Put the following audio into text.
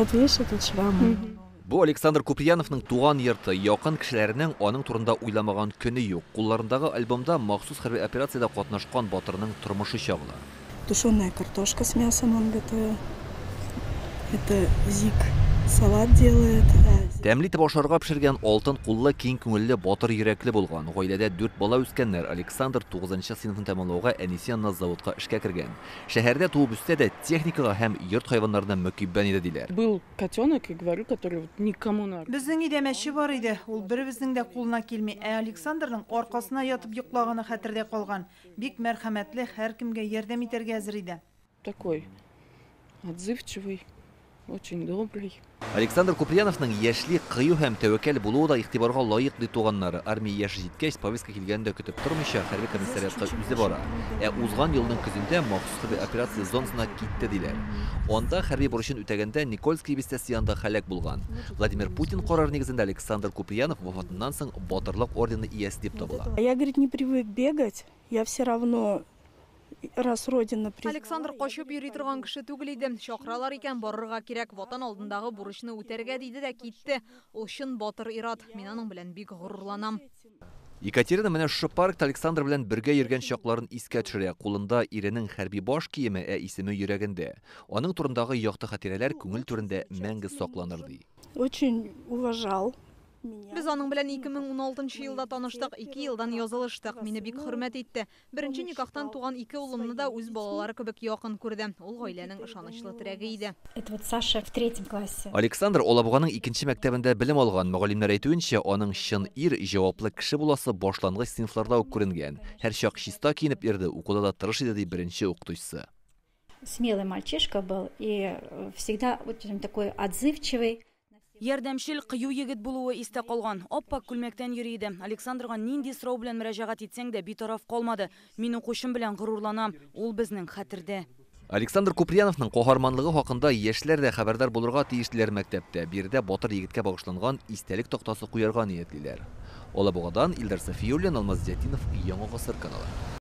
Вот видишь, этот шрам. Бу Александр Куприяновның туган йорты. Якын кешеләренең аның турында уйламаган көне юк. Кулларындагы альбомда махсус хәрби операциядә катнашкан батырның тормышы чагыла. Тушеная картошка с мясом он готовил. Это Зик салат делает. Тәмле итеп ашарга пешергән алтын куллы, киң күңелле, батыр йөрәкле булган. Гаиләдә 4 бала үскәннәр. Александр 9 сыйныфны тәмамлауга әнисе янына заводка эшкә кергән. Шәһәрдә туып үссә дә техникага һәм йорт хайваннарына мөкиббән иде диләр. Был котенок, я говорю, который вот никому на руку. Безнең өйдә мәче бар иде. Ул беребезнең дә кулына килми. Ә Александрның аркасына ятып йоклаганы хәтердә калган. Бик мәрхәмәтле, һәркемгә ярдәм итәргә әзер иде. Такой отзывчивый, очень добрый. Александр Куприяновның яшьли кыю һәм тәвәккәл булуы да игътибарга лаек ди туганнары. Армия яше җиткәч, повестка килгәнен дә көтеп тормыйча, хәрби комиссариатка үзе бара. Ә узган елның көзендә махсус хәрби операция зонасына китте диләр. Анда хәрби бурычын үтәгәндә Никольский бистәсе янында һәлак булган. Владимир Путин карары нигезендә Александр Куприянов вафатыннан соң Батырлык ордены иясе дип табыла. Я, говорит, не привык бегать, я все равно, раз Родина призвала. Александр качып йөри торган кеше түгел иде. Чакыралар икән, барырга кирәк, ватан алдындагы бурычны үтәргә диде дә китте. Ул чын батыр ир-ат. Мин аның белән бик горурланам. Екатерина менә шушы паркта Александр белән бергә йөргән чакларын искә төшерә. Кулында иренең хәрби баш киеме, ә исеме йөрәгендә. Аның турындагы якты хатирәләр күңел түрендә мәңге сакланыр ди. Очень уважал меня. Без аның белән 2016 елда таныштык, 2 елдан язылыштык. Мине бик хөрмәт итте. Беренче никахтан туган 2 улымны да үз балалары кебек якын күрде. Ул гаиләнең ышанычлы терәге иде. Это вот Саша в 3 классе. Александр Алабуганың 2 мәктәбендә белем алган. Мөгаллимнәр әйтүенчә, аның чын ир, җаваплы кеше буласы башлангыч сыйныфларда ук күренгән. Һәрчак чиста киенеп йөрде, укуда да тырыш иде ди беренче укытучысы. Смелый мальчишка был и всегда очень такой отзывчивый. Ярдәмчел, кыю егет булуы истә калган. Аппак күлмәктән йөри иде. Александрга нинди сорау белән мөрәҗәгать итсәң дә битараф калмады. Мин укучым белән горурланам. Ул безнең хәтердә. Александр Куприяновның каһарманлыгы хакында яшьләр дә хәбәрдар булырга тиешләр мәктәптә. Биредә батыр егеткә багышланган истәлек тактасы куярга ниятлиләр. Алабугадан Илдар Сафиуллин, Алмаз Зиятдинов, Яңа Гасыр каналы.